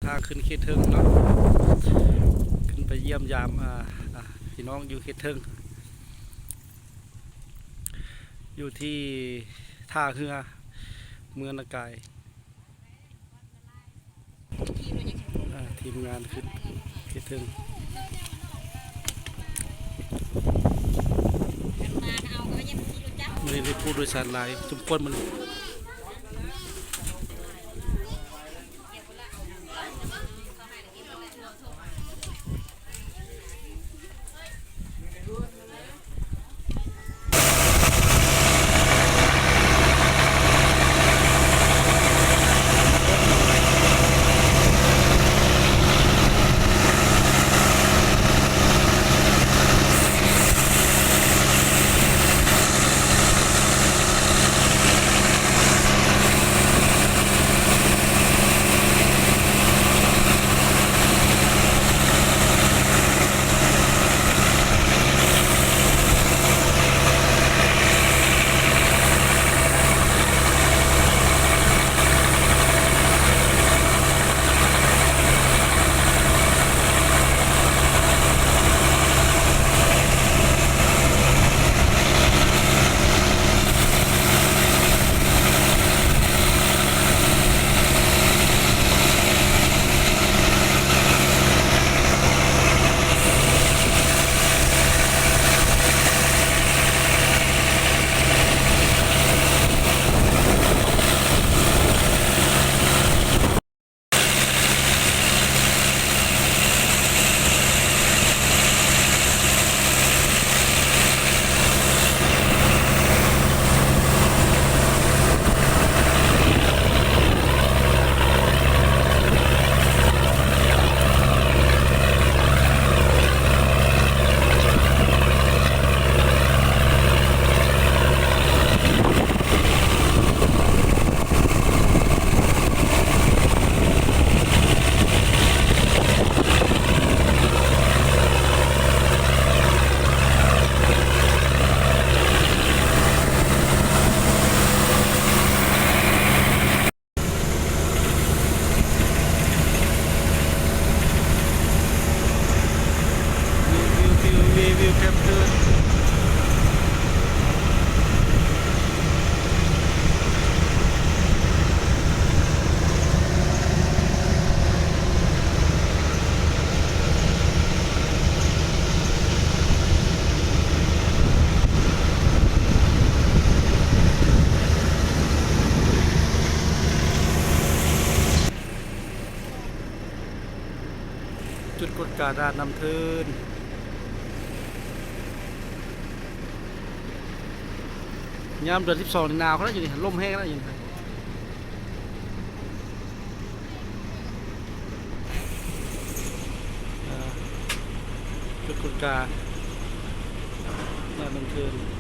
ທາງຂຶ້ນເຂດເທິງເນາະ ຂຶ້ນໄປຢ້ຽມຢາມ ອ່າ ອ່າ ພີ່ນ້ອງຢູ່ເຂດເທິງ ຢູ່ທີ່ທ່າເຮືອເມືອງນາກາຍ. ອ່າ ທີມງານຂຶ້ນເຂດເທິງ ມື້ນີ້ໄດ້ຜູ້ໂດຍສານຫຼາຍສົມຄວນມື້ນີ້. ຈຸດກວດກາດ່ານນ້ຳເທີນ ຍາມເດືອນສິບສອງນີ້ໜາວຂະໜາດຢູ່ນີ້ ລົມແຮງຂະໜາດຢູ່ນີ້. ເອີ ຈຸດກວດກາຍາມກາງຄືນ.